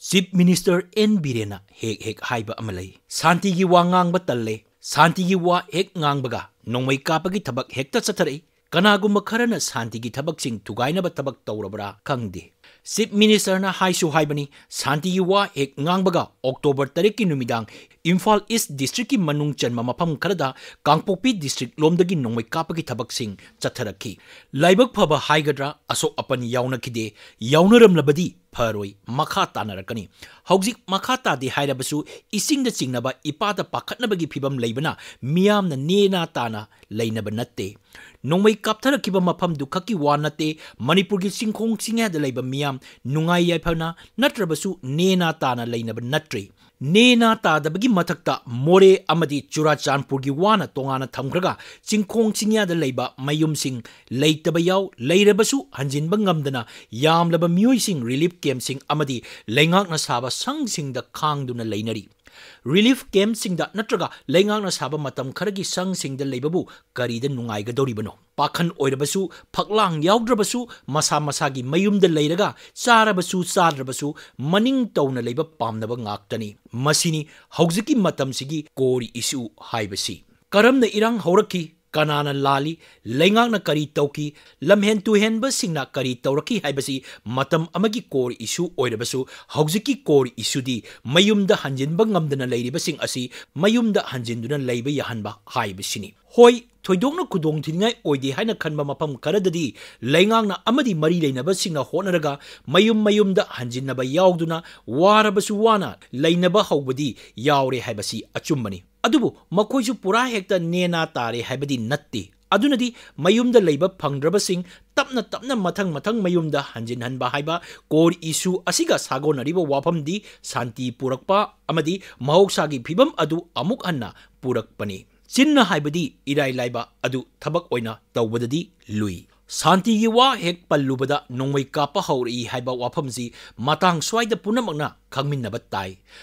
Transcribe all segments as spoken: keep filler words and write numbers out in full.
Chief minister and ꯕꯤꯔꯦꯟꯅ ꯍꯦꯛ ꯍꯦꯛ ꯍꯥꯏꯕ ꯑꯃ ꯂꯩ, "ꯁꯥꯟꯇꯤꯒꯤ ꯋꯥ ꯉꯥꯡꯕ ꯇꯜꯂꯦ, ꯁꯥꯟꯇꯤꯒꯤ ꯋꯥ ꯍꯦꯛ ꯉꯥꯡꯕꯒ ꯅꯣꯡꯃꯩ ꯀꯥꯞꯄꯒꯤ ꯊꯕꯛ ꯍꯦꯛꯇ ꯆꯠꯊꯔꯛꯏ꯫ ꯀꯅꯥꯒꯨꯝꯕ ꯈꯔꯅ ꯁꯥꯟꯇꯤꯒꯤ ꯊꯕꯛꯁꯤꯡ ꯊꯨꯒꯥꯏꯅꯕ ꯊꯕꯛ ꯇꯧꯔꯕ꯭ꯔꯥ ꯈꯪꯗꯦ꯫" ꯆꯤꯐ ꯃꯤꯅꯤꯁꯇꯔꯅ ꯍꯥꯏꯁꯨ ꯍꯥꯏꯕꯅꯤ, ꯁꯥꯟꯇꯤꯒꯤ ꯋꯥ ꯍꯦꯛ ꯉꯥꯡꯕꯒ ꯑꯣꯛꯇꯣꯕꯔ ꯇꯔꯦꯠꯀꯤ ꯅꯨꯃꯤꯗꯥꯡ ꯏꯝꯐꯥꯜ ꯏꯁ ꯗꯤꯁꯇ꯭ꯔꯤꯛꯀꯤ ꯃꯅꯨꯡ ꯆꯟꯕ ꯃꯐꯝ ꯈꯔꯗ ꯀꯥꯡꯄꯣꯛꯄꯤ ꯗꯤꯁꯇ꯭ꯔꯤꯛ ꯂꯣꯝꯗꯒꯤ ꯅꯣꯡꯃꯩ ꯀꯥꯞꯄꯒꯤ ꯊꯕꯛꯁꯤꯡ ꯆꯠꯊꯔꯛꯈꯤ꯫ ꯂꯥꯏꯕꯛ ꯐꯕ ꯍꯥꯏꯒꯗ꯭ꯔꯥ, ꯑꯁꯣꯛ ꯑꯄꯟ ꯌꯥꯎꯅꯈꯤꯗꯦ, ꯌꯥꯎꯅꯔꯝꯂꯕꯗꯤ ꯐꯔꯣꯏ, ꯃꯈꯥ ꯇꯥꯅꯔꯛꯀꯅꯤ꯫ ꯍꯧꯖꯤꯛ ꯃꯈꯥ ꯇꯥꯗꯦ ꯍꯥꯏꯔꯕꯁꯨ, ꯏꯁꯤꯡꯗ ꯆꯤꯡꯅꯕ, ꯏꯄꯥꯗ ꯄꯥꯈꯠꯅꯕꯒꯤ ꯐꯤꯕꯝ ꯂꯩꯕꯅ ꯃꯤꯌꯥꯝꯅ ꯅꯦꯅꯥ ꯇꯥꯅ ꯂꯩꯅꯕ ꯅꯠꯇꯦ꯫ ꯅꯣꯡꯃꯩ ꯀꯥꯞꯊꯔꯛꯈꯤꯕ ꯃꯐꯝꯗꯨ ꯈꯛꯀꯤ ꯋꯥ ꯅꯠꯇꯦ, ꯃꯅꯤꯄꯨꯔꯒꯤ ꯆꯤꯡꯈꯣꯡ ꯆꯤꯡꯌꯥꯗ ꯂꯩꯕ ꯃꯤꯌꯥꯝ ꯅꯨꯡꯉꯥꯏ ꯌꯥꯏꯐꯅ ꯅꯠꯇ꯭ꯔꯕꯁꯨ ꯅꯦꯅꯥ ꯇꯥꯅ ꯂꯩꯅꯕ ꯅꯠꯇ꯭ꯔꯦ꯫ ꯅꯦꯅꯥ ꯇꯥꯗꯕꯒꯤ ꯃꯊꯛꯇ ꯃꯣꯔꯦ ꯑꯃꯗꯤ ꯆꯨꯔꯥꯆꯥꯟꯄꯨꯔꯒꯤ ꯋꯥꯅ ꯇꯣꯉꯥꯟꯅ ꯊꯝꯈ꯭ꯔꯒ, ꯆꯤꯡꯈꯣꯡ ꯆꯤꯡꯌꯥꯗ ꯂꯩꯕ ꯃꯌꯨꯝꯁꯤꯡ ꯂꯩꯇꯕ ꯌꯥꯎ, ꯂꯩꯔꯕꯁꯨ ꯍꯟꯖꯤꯟꯕ ꯉꯝꯗꯅ ꯌꯥꯝꯂꯕ ꯃꯤꯑꯣꯏꯁꯤꯡ ꯔꯤꯂꯤꯐ ꯀꯦꯝꯞꯁꯤꯡ ꯑꯃꯗꯤ ꯂꯩꯉꯥꯛꯅ ꯁꯥꯕ ꯁꯪꯁꯤꯡꯗ ꯈꯥꯡꯗꯨꯅ ꯂꯩꯅꯔꯤ꯫ ꯔꯤꯂꯤꯐ ꯀꯦꯝꯞꯁꯤꯡꯗ ꯅꯠꯇ꯭ꯔꯒ ꯂꯩꯉꯥꯛꯅ ꯁꯥꯕ ꯃꯇꯝ ꯈꯔꯒꯤ ꯁꯪꯁꯤꯡꯗ ꯂꯩꯕꯕꯨ ꯀꯔꯤꯗ ꯅꯨꯡꯉꯥꯏꯒꯗꯧꯔꯤꯕꯅꯣ? ꯄꯥꯈꯟ ꯑꯣꯏꯔꯕꯁꯨ, ꯐꯛꯂꯥꯡ ꯌꯥꯎꯗ꯭ꯔꯕꯁꯨ, ꯃꯁꯥ ꯃꯁꯥꯒꯤ ꯃꯌꯨꯝꯗ ꯂꯩꯔꯒ ꯆꯥꯔꯕꯁꯨ ꯆꯥꯗ꯭ꯔꯕꯁꯨ ꯃꯅꯤꯡ ꯇꯧꯅ ꯂꯩꯕ ꯄꯥꯝꯅꯕ ꯉꯥꯛꯇꯅꯤ꯫ ꯃꯁꯤꯅꯤ ꯍꯧꯖꯤꯛꯀꯤ ꯃꯇꯝꯁꯤꯒꯤ core issue ꯍꯥꯏꯕꯁꯤ꯫ ꯀꯔꯝꯅ ꯏꯔꯥꯡ ꯍꯧꯔꯛꯈꯤ? ꯀꯅꯥꯅ ꯂꯥꯜꯂꯤ? ꯂꯩꯉꯥꯛꯅ ꯀꯔꯤ ꯇꯧꯈꯤ? ꯂꯝꯍꯦꯟ ꯇꯨꯍꯦꯟꯕꯁꯤꯡꯅ ꯀꯔꯤ ꯇꯧꯔꯛꯈꯤ ꯍꯥꯏꯕꯁꯤ ꯃꯇꯝ ꯑꯃꯒꯤ core issue ꯑꯣꯏꯔꯕꯁꯨ, ꯍꯧꯖꯤꯛꯀꯤ core issueꯗꯤ ꯃꯌꯨꯝꯗ ꯍꯟꯖꯤꯟꯕ ꯉꯝꯗꯅ ꯂꯩꯔꯤꯕꯁꯤꯡ ꯑꯁꯤ ꯃꯌꯨꯝꯗ ꯍꯟꯖꯤꯟꯗꯨꯅ ꯂꯩꯕ ꯌꯥꯍꯟꯕ ꯍꯥꯏꯕꯁꯤꯅꯤ꯫ ꯍꯣꯏ, ꯊꯣꯏꯗꯣꯛꯅ ꯈꯨꯗꯣꯡꯊꯤꯅꯤꯡꯉꯥꯏ ꯑꯣꯏꯗꯦ ꯍꯥꯏꯅ ꯈꯟꯕ ꯃꯐꯝ ꯈꯔꯗꯗꯤ ꯂꯩꯉꯥꯛꯅ ꯑꯃꯗꯤ ꯃꯔꯤ ꯂꯩꯅꯕꯁꯤꯡꯅ ꯍꯣꯠꯅꯔꯒ ꯃꯌꯨꯝ ꯃꯌꯨꯝꯗ ꯍꯟꯖꯤꯟꯅꯕ ꯌꯥꯎꯗꯨꯅ ꯋꯥꯔꯕꯁꯨ ꯋꯥꯅ ꯂꯩꯅꯕ ꯍꯧꯕꯗꯤ ꯌꯥꯎꯔꯦ ꯍꯥꯏꯕꯁꯤ ꯑꯆꯨꯝꯕꯅꯤ꯫ ꯑꯗꯨꯕꯨ ꯃꯈꯣꯏꯁꯨ ꯄꯨꯔꯥ ꯍꯦꯛꯇ ꯅꯦꯅꯥ ꯇꯥꯔꯦ ꯍꯥꯏꯕꯗꯤ ꯅꯠꯇꯦ꯫ ꯑꯗꯨꯅꯗꯤ ꯃꯌꯨꯝꯗ ꯂꯩꯕ ꯐꯪꯗ꯭ꯔꯕꯁꯤꯡ ꯇꯞꯅ ꯇꯞꯅ ꯃꯊꯪ ꯃꯊꯪ ꯃꯌꯨꯝꯗ ꯍꯟꯖꯤꯟꯍꯟꯕ ꯍꯥꯏꯕ core issue ꯑꯁꯤꯒ ꯁꯥꯒꯣꯟꯅꯔꯤꯕ ꯋꯥꯐꯝꯗꯤ ꯁꯥꯟꯇꯤ ꯄꯨꯔꯛꯄ ꯑꯃꯗꯤ ꯃꯍꯧꯁꯥꯒꯤ ꯐꯤꯕꯝ ꯑꯗꯨ ꯑꯃꯨꯛ ꯍꯟꯅ ꯄꯨꯔꯛꯄꯅꯤ꯫ ꯆꯤꯟꯅ ꯍꯥꯏꯕꯗꯤ ꯏꯔꯥꯏ ꯂꯥꯏꯕ, ꯑꯗꯨ ꯊꯕꯛ ꯑꯣꯏꯅ ꯇꯧꯕꯗꯗꯤ ꯂꯨꯏ꯫ ꯁꯥꯟꯇꯤꯒꯤ ꯋꯥ ꯍꯦꯛ ꯄꯜꯂꯨꯕꯗ ꯅꯣꯡꯃꯩ ꯀꯥꯞꯄ ꯍꯧꯔꯛꯏ ꯍꯥꯏꯕ ꯋꯥꯐꯝꯁꯤ ꯃꯇꯥꯡ ꯁ꯭ꯋꯥꯏꯗ ꯄꯨꯝꯅꯃꯛꯅ ꯈꯪꯃꯤꯟꯅꯕ ꯇꯥꯏ꯫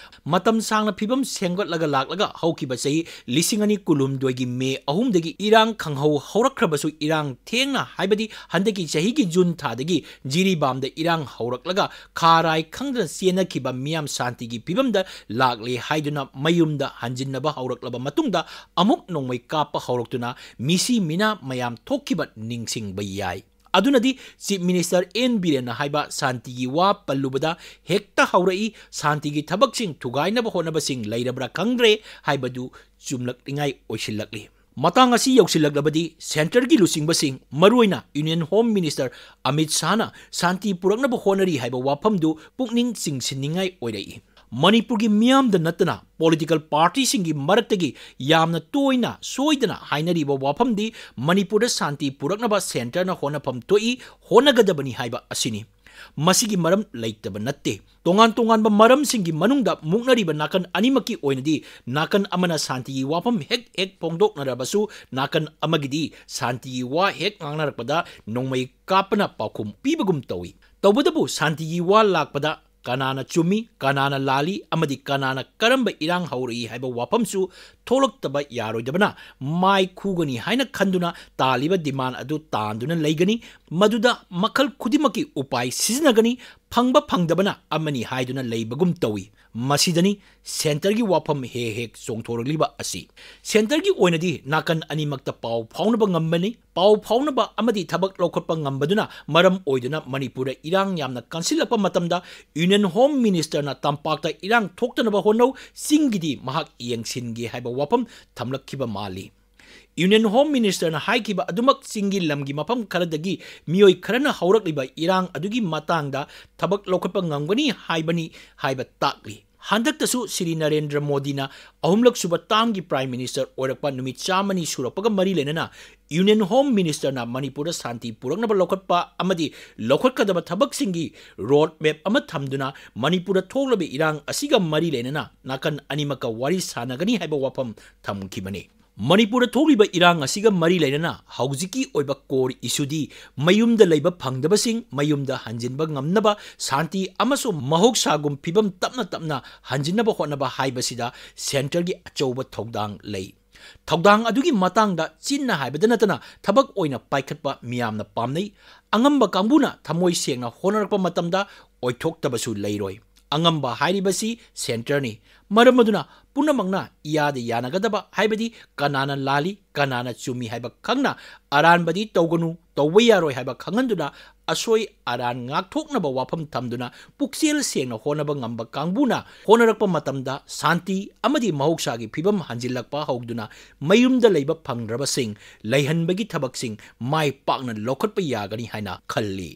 ꯃꯇꯝ ꯁꯥꯡꯅ ꯐꯤꯕꯝ ꯁꯦꯝꯒꯠꯂꯒ ꯂꯥꯛꯂꯒ ꯍꯧꯈꯤꯕ ꯆꯍꯤ ꯂꯤꯁꯤꯡ ꯑꯅꯤ ꯀꯨꯟꯍꯨꯝꯗꯣꯏꯒꯤ ꯃꯦ ꯑꯍꯨꯝꯗꯒꯤ ꯏꯔꯥꯡ ꯈꯪꯍꯧ ꯍꯧꯔꯛꯈ꯭ꯔꯕꯁꯨ, ꯏꯔꯥꯡ ꯊꯦꯡꯅ, ꯍꯥꯏꯕꯗꯤ ꯍꯟꯗꯛꯀꯤ ꯆꯍꯤꯒꯤ ꯖꯨꯟ ꯊꯥꯗꯒꯤ ꯖꯤꯔꯤꯕꯥꯝꯗ ꯏꯔꯥꯡ ꯍꯧꯔꯛꯂꯒ ꯈꯥꯔꯥꯏ ꯈꯪꯗꯅ ꯆꯦꯟꯅꯈꯤꯕ ꯃꯤꯌꯥꯝ ꯁꯥꯟꯇꯤꯒꯤ ꯐꯤꯕꯝꯗ ꯂꯥꯛꯂꯦ ꯍꯥꯏꯗꯨꯅ ꯃꯌꯨꯝꯗ ꯍꯟꯖꯤꯟꯅꯕ ꯍꯧꯔꯛꯂꯕ ꯃꯇꯨꯡꯗ ꯑꯃꯨꯛ ꯅꯣꯡꯃꯩ ꯀꯥꯞꯄ ꯍꯧꯔꯛꯇꯨꯅ ꯃꯤꯁꯤ ꯃꯤꯅꯥ ꯃꯌꯥꯝ ꯊꯣꯛꯈꯤꯕ ꯅꯤꯡꯁꯤꯡꯕ ꯌꯥꯏ꯫ ꯑꯗꯨꯅꯗꯤ ꯆꯤꯐ ꯃꯤꯅꯤꯁꯇꯔ ꯑꯦꯟ ꯕꯤꯔꯦꯟꯅ ꯍꯥꯏꯕ ꯁꯥꯟꯇꯤꯒꯤ ꯋꯥ ꯄꯜꯂꯨꯕꯗ ꯍꯦꯛꯇ ꯍꯧꯔꯛꯏ, ꯁꯥꯟꯇꯤꯒꯤ ꯊꯕꯛꯁꯤꯡ ꯊꯨꯒꯥꯏꯅꯕ ꯍꯣꯠꯅꯕꯁꯤꯡ ꯂꯩꯔꯕ꯭ꯔꯥ ꯈꯪꯗ꯭ꯔꯦ ꯍꯥꯏꯕꯗꯨ ꯆꯨꯝꯂꯛꯅꯤꯡꯉꯥꯏ ꯑꯣꯏꯁꯤꯜꯂꯛꯂꯤ꯫ ꯃꯇꯥꯡ ꯑꯁꯤ ꯌꯧꯁꯤꯜꯂꯛꯂꯕꯗꯤ ꯁꯦꯟꯇꯔꯒꯤ ꯂꯨꯆꯤꯡꯕꯁꯤꯡ, ꯃꯔꯨꯑꯣꯏꯅ ꯌꯨꯅꯤꯌꯟ ꯍꯣꯝ ꯃꯤꯅꯤꯁꯇꯔ ꯑꯃꯤꯠ ꯁꯥꯍꯅ ꯁꯥꯟꯇꯤ ꯄꯨꯔꯛꯅꯕ ꯍꯣꯠꯅꯔꯤ ꯍꯥꯏꯕ ꯋꯥꯐꯝꯗꯨ ꯄꯨꯛꯅꯤꯡ ꯆꯤꯡꯁꯤꯟꯅꯤꯡꯉꯥꯏ ꯑꯣꯏꯔꯛꯏ꯫ ꯃꯅꯤꯄꯨꯔꯒꯤ ꯃꯤꯌꯥꯝꯗ ꯅꯠꯇꯅ ꯄꯣꯂꯤꯇꯤꯀꯦꯜ ꯄꯥꯔꯇꯤꯁꯤꯡꯒꯤ ꯃꯔꯛꯇꯒꯤ ꯌꯥꯝꯅ ꯇꯣꯏꯅ ꯁꯣꯏꯗꯅ ꯍꯥꯏꯅꯔꯤꯕ ꯋꯥꯐꯝꯗꯤ ꯃꯅꯤꯄꯨꯔꯗ ꯁꯥꯟꯇꯤ ꯄꯨꯔꯛꯅꯕ ꯁꯦꯟꯇꯔꯅ ꯍꯣꯠꯅꯐꯝ ꯊꯣꯛꯏ, ꯍꯣꯠꯅꯒꯗꯕꯅꯤ ꯍꯥꯏꯕ ꯑꯁꯤꯅꯤ꯫ ꯃꯁꯤꯒꯤ ꯃꯔꯝ ꯂꯩꯇꯕ ꯅꯠꯇꯦ꯫ ꯇꯣꯉꯥꯟ ꯇꯣꯉꯥꯟꯕ ꯃꯔꯝꯁꯤꯡꯒꯤ ꯃꯅꯨꯡꯗ ꯃꯨꯛꯅꯔꯤꯕ ꯅꯥꯀꯟ ꯑꯅꯤꯃꯛꯀꯤ ꯑꯣꯏꯅꯗꯤ ꯅꯥꯀꯟ ꯑꯃꯅ ꯁꯥꯟꯇꯤꯒꯤ ꯋꯥꯐꯝ ꯍꯦꯛ ꯍꯦꯛ ꯐꯣꯡꯗꯣꯛꯅꯔꯕꯁꯨ ꯅꯥꯀꯟ ꯑꯃꯒꯤꯗꯤ ꯁꯥꯟꯇꯤꯒꯤ ꯋꯥ ꯍꯦꯛ ꯉꯥꯡꯅꯔꯛꯄꯗ ꯅꯣꯡꯃꯩ ꯀꯥꯞꯄꯅ ꯄꯥꯎꯈꯨꯝ ꯄꯤꯕꯒꯨꯝ ꯇꯧꯏ꯫ ꯇꯧꯕꯇꯕꯨ ꯁꯥꯟꯇꯤꯒꯤ ꯋꯥ ꯂꯥꯛꯄꯗ ꯀꯅꯥꯅ ꯆꯨꯝꯃꯤ, ꯀꯅꯥꯅ ꯂꯥꯜꯂꯤ ꯑꯃꯗꯤ ꯀꯅꯥꯅ ꯀꯔꯝꯕ ꯏꯔꯥꯡ ꯍꯧꯔꯛꯏ ꯍꯥꯏꯕ ꯋꯥꯐꯝꯁꯨ ꯊꯣꯛꯂꯛꯇꯕ ꯌꯥꯔꯣꯏꯗꯕꯅ ꯃꯥꯏ ꯈꯨꯒꯅꯤ ꯍꯥꯏꯅ ꯈꯟꯗꯨꯅ ꯇꯥꯜꯂꯤꯕ ꯗꯤꯃꯥꯟ ꯑꯗꯨ ꯇꯥꯟꯗꯨꯅ ꯂꯩꯒꯅꯤ꯫ ꯃꯗꯨꯗ ꯃꯈꯜ ꯈꯨꯗꯤꯡꯃꯛꯀꯤ ꯎꯄꯥꯏ ꯁꯤꯖꯤꯟꯅꯒꯅꯤ, ꯐꯪꯕ ꯐꯪꯗꯕꯅ ꯑꯃꯅꯤ ꯍꯥꯏꯗꯨꯅ ꯂꯩꯕꯒꯨꯝ ꯇꯧꯏ꯫ ꯃꯁꯤꯗꯅꯤ ꯁꯦꯟꯇꯔꯒꯤ ꯋꯥꯐꯝ ꯍꯦꯛ ꯍꯦꯛ ꯆꯣꯡꯊꯣꯔꯛꯂꯤꯕ ꯑꯁꯤ꯫ ꯁꯦꯟꯇꯔꯒꯤ ꯑꯣꯏꯅꯗꯤ ꯅꯥꯀꯟ ꯑꯅꯤꯃꯛꯇ ꯄꯥꯎ ꯐꯥꯎꯅꯕ ꯉꯝꯕꯅꯤ꯫ ꯄꯥꯎ ꯐꯥꯎꯅꯕ ꯑꯃꯗꯤ ꯊꯕꯛ ꯂꯧꯈꯠꯄ ꯉꯝꯕꯗꯨꯅ ꯃꯔꯝ ꯑꯣꯏꯗꯨꯅ ꯃꯅꯤꯄꯨꯔꯗ ꯏꯔꯥꯡ ꯌꯥꯝꯅ ꯀꯟꯁꯤꯜꯂꯛꯄ ꯃꯇꯝꯗ ꯌꯨꯅꯤꯌꯟ ꯍꯣꯝ ꯃꯤꯅꯤꯁꯇꯔꯅ ꯇꯝꯄꯥꯛꯇ ꯏꯔꯥꯡ ꯊꯣꯛꯇꯅꯕ ꯍꯣꯠꯅꯧ, ꯆꯤꯡꯒꯤꯗꯤ ꯃꯍꯥꯛ ꯌꯦꯡꯁꯤꯟꯒꯦ ꯍꯥꯏꯕ ꯋꯥꯐꯝ ꯊꯝꯂꯛꯈꯤꯕ ꯃꯥꯜꯂꯤ꯫ ꯌꯨꯅꯤꯌꯟ ꯍꯣꯝ ꯃꯤꯅꯤꯁꯇꯔꯅ ꯍꯥꯏꯈꯤꯕ ꯑꯗꯨꯃꯛ ꯆꯤꯡꯒꯤ ꯂꯝꯒꯤ ꯃꯐꯝ ꯈꯔꯗꯒꯤ ꯃꯤꯑꯣꯏ ꯈꯔꯅ ꯍꯧꯔꯛꯂꯤꯕ ꯏꯔꯥꯡ ꯑꯗꯨꯒꯤ ꯃꯇꯥꯡꯗ ꯊꯕꯛ ꯂꯧꯈꯠꯄ ꯉꯝꯒꯅꯤ ꯍꯥꯏꯕꯅꯤ ꯍꯥꯏꯕ ꯇꯥꯛꯂꯤ꯫ ꯍꯟꯗꯛꯇꯁꯨ ꯁ꯭ꯔꯤ ꯅꯔꯦꯟꯗ꯭ꯔ ꯃꯣꯗꯤꯅ ꯑꯍꯨꯝꯂꯛ ꯁꯨꯕ ꯇꯥꯝꯒꯤ ꯄ꯭ꯔꯥꯏꯝ ꯃꯤꯅꯤꯁꯇꯔ ꯑꯣꯏꯔꯛꯄ ꯅꯨꯃꯤꯠ ꯆꯥꯝꯃꯅꯤ ꯁꯨꯔꯛꯄꯒ ꯃꯔꯤ ꯂꯩꯅꯅ ꯌꯨꯅꯤꯌꯟ ꯍꯣꯝ ꯃꯤꯅꯤꯁꯇꯔꯅ ꯃꯅꯤꯄꯨꯔꯗ ꯁꯥꯟꯇꯤ ꯄꯨꯔꯛꯅꯕ ꯂꯧꯈꯠꯄ ꯑꯃꯗꯤ ꯂꯧꯈꯠꯀꯗꯕ ꯊꯕꯛꯁꯤꯡꯒꯤ ꯔꯣꯗ ꯃꯦꯞ ꯑꯃ ꯊꯝꯗꯨꯅ ꯃꯅꯤꯄꯨꯔꯗ ꯊꯣꯛꯂꯤꯕ ꯏꯔꯥꯡ ꯑꯁꯤꯒ ꯃꯔꯤ ꯂꯩꯅꯅ ꯅꯥꯀꯟ ꯑꯅꯤꯃꯛꯀ ꯋꯥꯔꯤ ꯁꯥꯟꯅꯒꯅꯤ ꯍꯥꯏꯕ ꯋꯥꯐꯝ ꯊꯝꯈꯤꯕꯅꯤ꯫ ꯃꯅꯤꯄꯨꯔꯗ ꯊꯣꯛꯂꯤꯕ ꯏꯔꯥꯡ ꯑꯁꯤꯒ ꯃꯔꯤ ꯂꯩꯅꯅ ꯍꯧꯖꯤꯛꯀꯤ ꯑꯣꯏꯕ core issueꯗꯤ ꯃꯌꯨꯝꯗ ꯂꯩꯕ ꯐꯪꯗꯕꯁꯤꯡ ꯃꯌꯨꯝꯗ ꯍꯟꯖꯤꯟꯕ ꯉꯝꯅꯕ ꯁꯥꯟꯇꯤ ꯑꯃꯁꯨꯡ ꯃꯍꯧꯁꯥꯒꯨꯝ ꯐꯤꯕꯝ ꯇꯞꯅ ꯇꯞꯅ ꯍꯟꯖꯤꯟꯅꯕ ꯍꯣꯠꯅꯕ ꯍꯥꯏꯕꯁꯤꯗ centreꯒꯤ ꯑꯆꯧꯕ ꯊꯧꯗꯥꯡ ꯂꯩ꯫ ꯊꯧꯗꯥꯡ ꯑꯗꯨꯒꯤ ꯃꯇꯥꯡꯗ ꯆꯤꯟꯅ ꯍꯥꯏꯕꯗ ꯅꯠꯇꯅ ꯊꯕꯛ ꯑꯣꯏꯅ ꯄꯥꯏꯈꯠꯄ ꯃꯤꯌꯥꯝꯅ ꯄꯥꯝꯅꯩ꯫ ꯑꯉꯝꯕ ꯀꯥꯡꯕꯨꯅ ꯊꯃꯣꯏ ꯁꯦꯡꯅ ꯍꯣꯠꯅꯔꯛꯄ ꯃꯇꯝꯗ ꯑꯣꯏꯊꯣꯛꯇꯕꯁꯨ ꯂꯩꯔꯣꯏ꯫ ꯑꯉꯝꯕ ꯍꯥꯏꯔꯤꯕꯁꯤ centreꯅꯤ꯫ ꯃꯔꯝ ꯑꯗꯨꯅ ꯄꯨꯝꯅꯃꯛꯅ ꯏꯌꯥꯗ ꯌꯥꯅꯒꯗꯕ, ꯍꯥꯏꯕꯗꯤ ꯀꯅꯥꯅ ꯂꯥꯜꯂꯤ, ꯀꯅꯥꯅ ꯆꯨꯝꯃꯤ ꯍꯥꯏꯕ ꯈꯪꯅ ꯑꯔꯥꯟꯕꯗꯤ ꯇꯧꯒꯅꯨ, ꯇꯧꯕ ꯌꯥꯔꯣꯏ ꯍꯥꯏꯕ ꯈꯪꯍꯟꯗꯨꯅ ꯑꯁꯣꯏ ꯑꯔꯥꯟ ꯉꯥꯛꯊꯣꯛꯅꯕ ꯋꯥꯐꯝ ꯊꯝꯗꯨꯅ ꯄꯨꯛꯆꯦꯜ ꯁꯦꯡꯅ ꯍꯣꯠꯅꯕ ꯉꯝꯕ ꯀꯥꯡꯕꯨꯅ ꯍꯣꯠꯅꯔꯛꯄ ꯃꯇꯝꯗ ꯁꯥꯟꯇꯤ ꯑꯃꯗꯤ ꯃꯍꯧꯁꯥꯒꯤ ꯐꯤꯕꯝ ꯍꯟꯖꯤꯜꯂꯛꯄ ꯍꯧꯗꯨꯅ ꯃꯌꯨꯝꯗ ꯂꯩꯕ ꯐꯪꯗ꯭ꯔꯕꯁꯤꯡ ꯂꯩꯍꯟꯕꯒꯤ ꯊꯕꯛꯁꯤꯡ ꯃꯥꯏ ꯄꯥꯛꯅ ꯂꯧꯈꯠꯄ ꯌꯥꯒꯅꯤ ꯍꯥꯏꯅ ꯈꯜꯂꯤ꯫